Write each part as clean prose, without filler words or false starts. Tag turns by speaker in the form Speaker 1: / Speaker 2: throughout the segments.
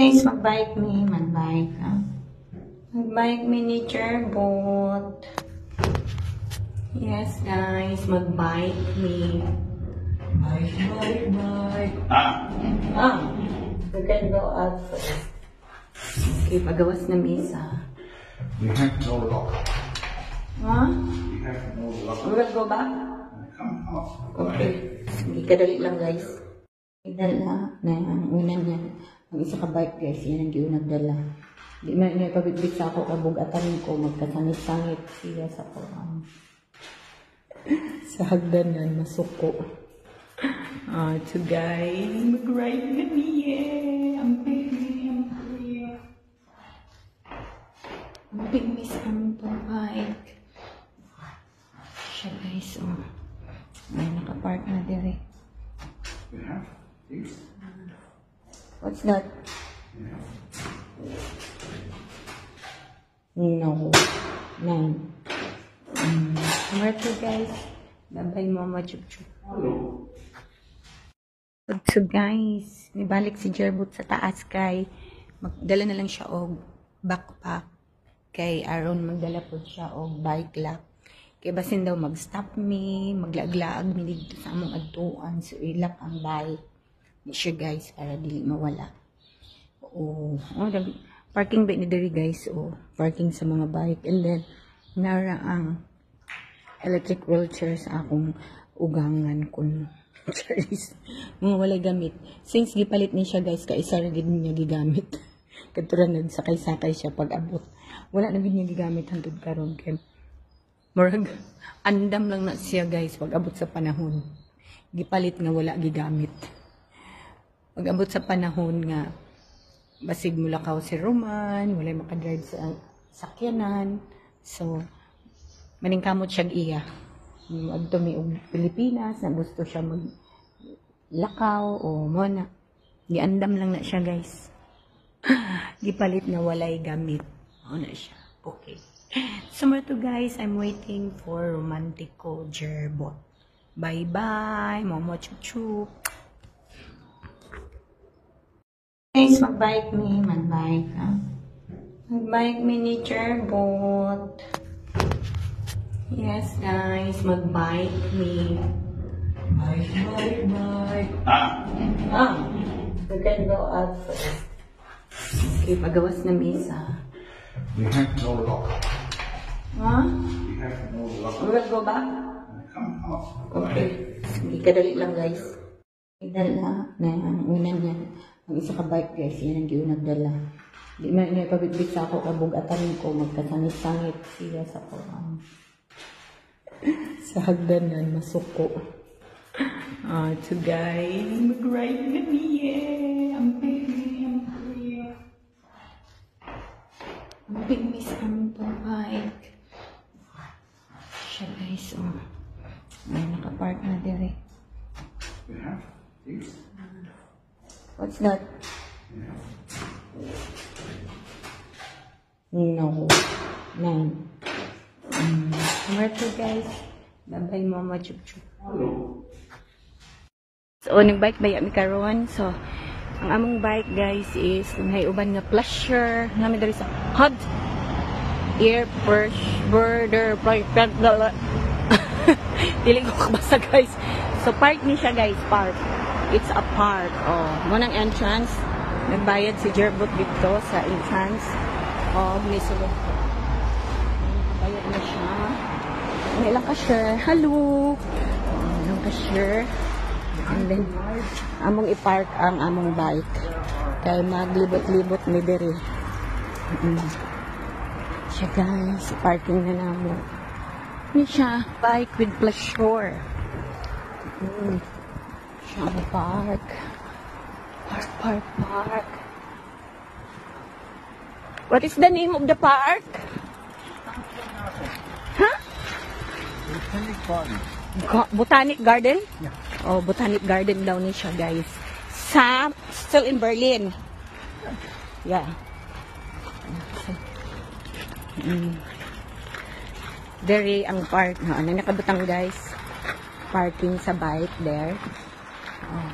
Speaker 1: Guys, mag-bike mi, mag-bike. Ah. Mag-bike mi ni Cherbot. Yes, guys, mag-bike mi.
Speaker 2: Bike, bike, bike.
Speaker 3: Ah,
Speaker 1: Ah, we can go out first. Okay, pagawas na misa.
Speaker 3: We have no lock.
Speaker 1: Huh?
Speaker 3: We have no lock.
Speaker 1: We will go back?
Speaker 3: Come out.
Speaker 1: Okay. Sige, kadali lang, guys. Dala na ang una niya. Ang isa ka bike, guys, yan ang giunag dala. Di man niya pabitbit sa ako kabugatan ko, magkasangit-sangit siya sa kuan. Sa hagdanan, masuko. Ah, so guys, mag-ride na niya. Ang mi, ang kuya. Ang mi sa among bike. Siya, guys, oh. May nakapark na dire.
Speaker 3: We have this.
Speaker 1: What's that?
Speaker 3: We have.
Speaker 1: No. 9. Alright, guys. Bye-bye, Mama Chup Chup.
Speaker 3: Hello.
Speaker 1: So guys, nibalik si Jerbot sa taas kay magdala na lang siya og backpack kay aron magdala po siya og bike lock. Kay basin daw mag-stop mi, maglaaglaag mi didto sa among adtuan, so i-lock ang bike. Di siya, guys, para dili mawala. Oo. Oh, parking ba ni diri, guys? Oh, parking sa mga bike and then nara ang electric wheelchair sa akong ugangan kun. Charis. Mga walay gamit. Since gipalit ni siya, guys, kay isa ra gid niya gigamit. Kadto ra nagsakay-sakay siya pag abot. Wala na gid niya gigamit hangtod karon kay murag andam lang na siya, guys, pag abot sa panahon. Gipalit nga wala gigamit. Pag abot sa panahon nga basig mulakaw si Roman, walay makadrive sa sakyanan. So, maningkamot siya iya. Adto mi og Pilipinas, na gusto siya mag lakaw o mo na. Giandam lang na siya, guys. Gipalit na walay gamit. Mo na siya. Okay. So to guys, I'm waiting for Romantico Jerbot. Bye-bye. Momo chup chup. Guys, mag-bike mi, mag-bike. Ah. Mag-bike mi ni Cherbot. Yes, guys, mag-bike mi.
Speaker 2: Bike, bike, bike.
Speaker 3: Ah,
Speaker 1: Ah, we can go out first. Okay, pagawas na misa.
Speaker 3: We have no lock.
Speaker 1: Huh?
Speaker 3: We have no lock.
Speaker 1: We will go back?
Speaker 3: Come out.
Speaker 1: Okay. Sige, kadali lang, guys. Dala na ang una niya. Ang isa ka bike, guys, yan ang giunag dala. Di man niya pabitbit sa ako kabugatan ko, magkasangit-sangit siya sa kuan. Sa hagdanan, masuko. Ah, so guys, mag-ride na niya. Ang mi, ang kuya. Ang mi sa among bike. Siya, guys, oh. May nakapark na dire.
Speaker 3: We have this.
Speaker 1: What's that?
Speaker 3: We have.
Speaker 1: No. 9. Alright, guys. Bye-bye, Mama Chup Chup.
Speaker 3: Hello.
Speaker 1: So, nag-bike ba mi karon? So, ang among bike, guys, is may uban nga pleasure. Namin diri sa Hot Air Push Border. Dili ko kabasa, guys. So, park ni siya, guys. Park. It's a park. Oh, mo nang entrance. Nagbayad si Jerbot dito sa entrance. Oh, may sulod. Bayad na siya. May ilang cashier. Hello. Oh, ilang cashier. And then, among i-park ang among bike. Kay maglibot-libot ni diri. Siya, guys, parking na namo. Ni siya, bike with pleasure. Siya ang park. Park, park, park. What is the name of the park? Huh?
Speaker 3: Botanic Garden.
Speaker 1: Botanic Garden?
Speaker 3: Yeah.
Speaker 1: Oh, Botanic Garden daw ni siya, guys. Sa, still in Berlin. Yeah. So. Dere ang park. No, ano nakabutang, guys? Parking sa bike there. Oh.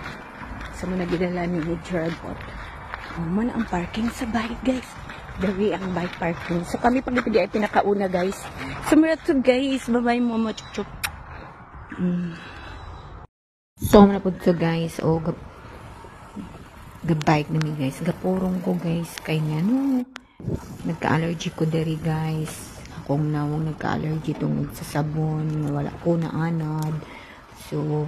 Speaker 1: So, mo nagidala ni Jerbot. Oh, mao na ang parking sa bike, guys. Diri ang bike parking. So kami pag ay pinakauna, guys. So mura to, guys. Bye-bye, mama. Chup chup. So mao na pud to, guys. Oh, ga-bike na mi, guys. Gapurong ko, guys. Kay nga no. Nagka-allergy ko diri, guys. Akong nawong nagka-allergy tungod sa sabon. Wala ko na anad. So,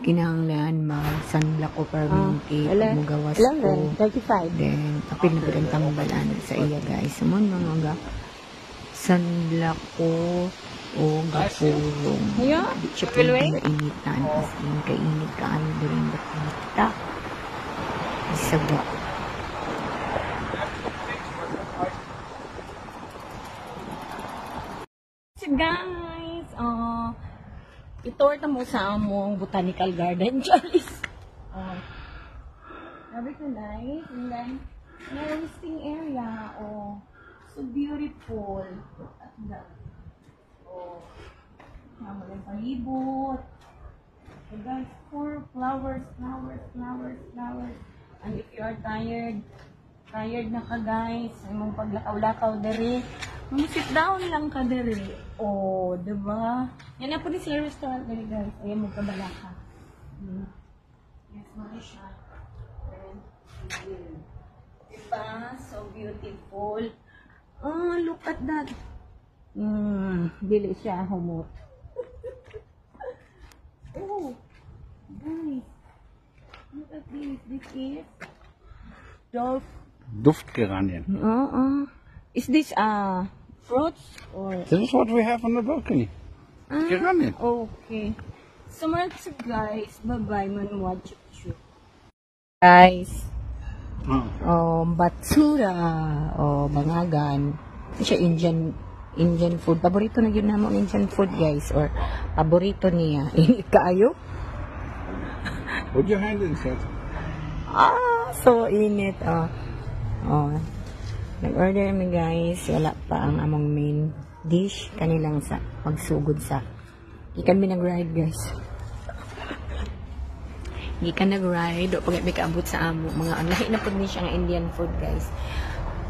Speaker 1: kinahanglan mag sunblock ko permanente pag mugawas ko.
Speaker 4: 35.
Speaker 1: Then, apil na pud ang tambalan sa iya, guys. So, mao mga ga sunblock ko o gapurong.
Speaker 4: Ayo,
Speaker 1: Di siya pwede mainitan. As in, kainit kaayo diri kita. Isaga.
Speaker 4: So guys, itour ta mo sa among botanical garden, Charles. Oh. Sabi ko nice. And then, may resting area. Oh, so beautiful. Look at that. Oh, Tama lang palibot. So guys, four flowers, flowers, flowers, flowers. And if you are tired, tired na ka, guys, imong paglakaw-lakaw diri, mo sit down lang ka diri. Oh, diba? Yan na po ni sila restaurant diri, guys. Ayan mo kabalaka. Yes, mga siya. And, diba? So beautiful. Oh, look at that. Dili siya humot. Oh, guys. Look at this. This is Dolph.
Speaker 3: Duftgeranien.
Speaker 4: Oo. Is this fruits or
Speaker 3: This is what we have on the balcony. Geranien.
Speaker 4: Okay. So much, guys. Bye-bye man watch you.
Speaker 1: Guys,
Speaker 3: Oh.
Speaker 1: oh, batsura, oh, bangagan. Ito siya Indian food. Paborito na yun namo ang Indian food, guys. Or paborito niya. Init kaayo.
Speaker 3: Put your hand inside.
Speaker 1: Ah, so init. Oh. Oh. Nag-order mi, guys. Wala pa ang among main dish. Kanilang sa magsugod sa. Gikan mi nag-ride, guys. Gikan nag-ride. O pag may kaabot sa amo. Mga ang lahi na pud ni siya nga Indian food, guys.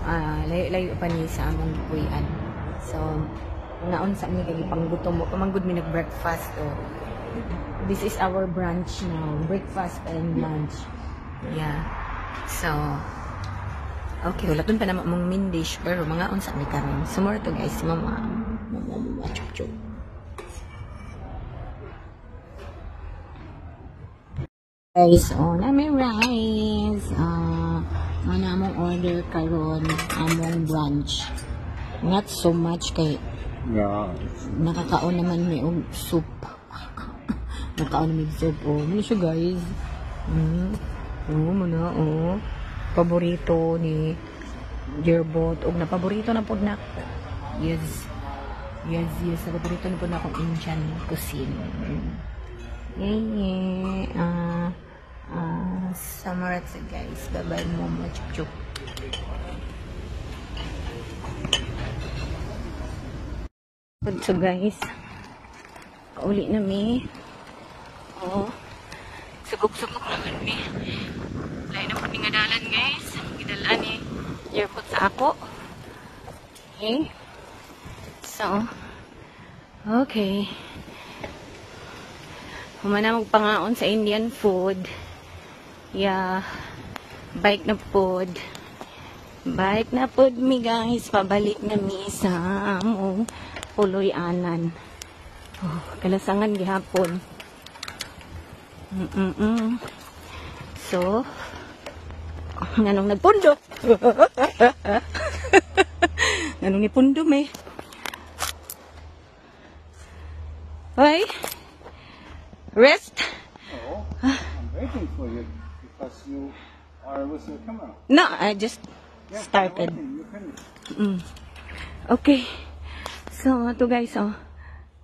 Speaker 1: Ah, layo-layo pa ni sa among gipuy-an. So, naon sa mi kay panggutom mo. Pamanggod mi nag-breakfast. Oh. This is our brunch now. Breakfast and lunch. Yeah. So, okay, wala pa naman among main dish, pero mga unsa mi karon. So, mao to, guys, mama, mama, mama, chup chup. Guys, oh, na may rice. Ah, ano among order karon, among brunch. Not so much kay nakakaon naman mi og soup. Nakaon mi og soup. Oh, ano siya, guys? Oh, mao na, oh. Paborito ni Jerbot. Og na paborito na pod na. Yes. Paborito na pod na akong Indian cuisine. Yeah. Ah, ah, samarat sa guys. Bye-bye, mama. Chup chup. So guys, kauli na mi. Oh, sugok-sugok naman mi. Lain na po ni nga dalan, guys. Gidalan ni airport sa ako. Okay. So, okay. Humana magpangaon sa Indian food. Yeah. Bike na pod. Bike na pod mi, guys. Pabalik na mi sa among puloy-anan. Oh, kalasangan gihapon. So, nganong nagpundo? Nganong nipundo me? Hoy? Rest?
Speaker 3: Oh, I'm waiting for you because you are with your camera.
Speaker 1: No, I just
Speaker 3: Yeah,
Speaker 1: started.
Speaker 3: I'm waiting. You finished.
Speaker 1: Okay. So, ato guys, oh.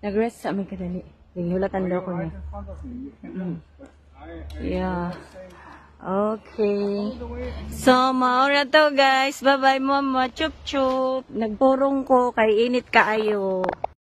Speaker 1: Nag-rest sa aming kadali. Gihulatan daw
Speaker 3: You're
Speaker 1: ko niya.
Speaker 3: right in front of me. You can do it. But I was saying
Speaker 1: Okay.
Speaker 3: all the way.
Speaker 1: So, mao na to, guys. Bye-bye, mama. Chup, chup. Nagpurong ko kay init kaayo.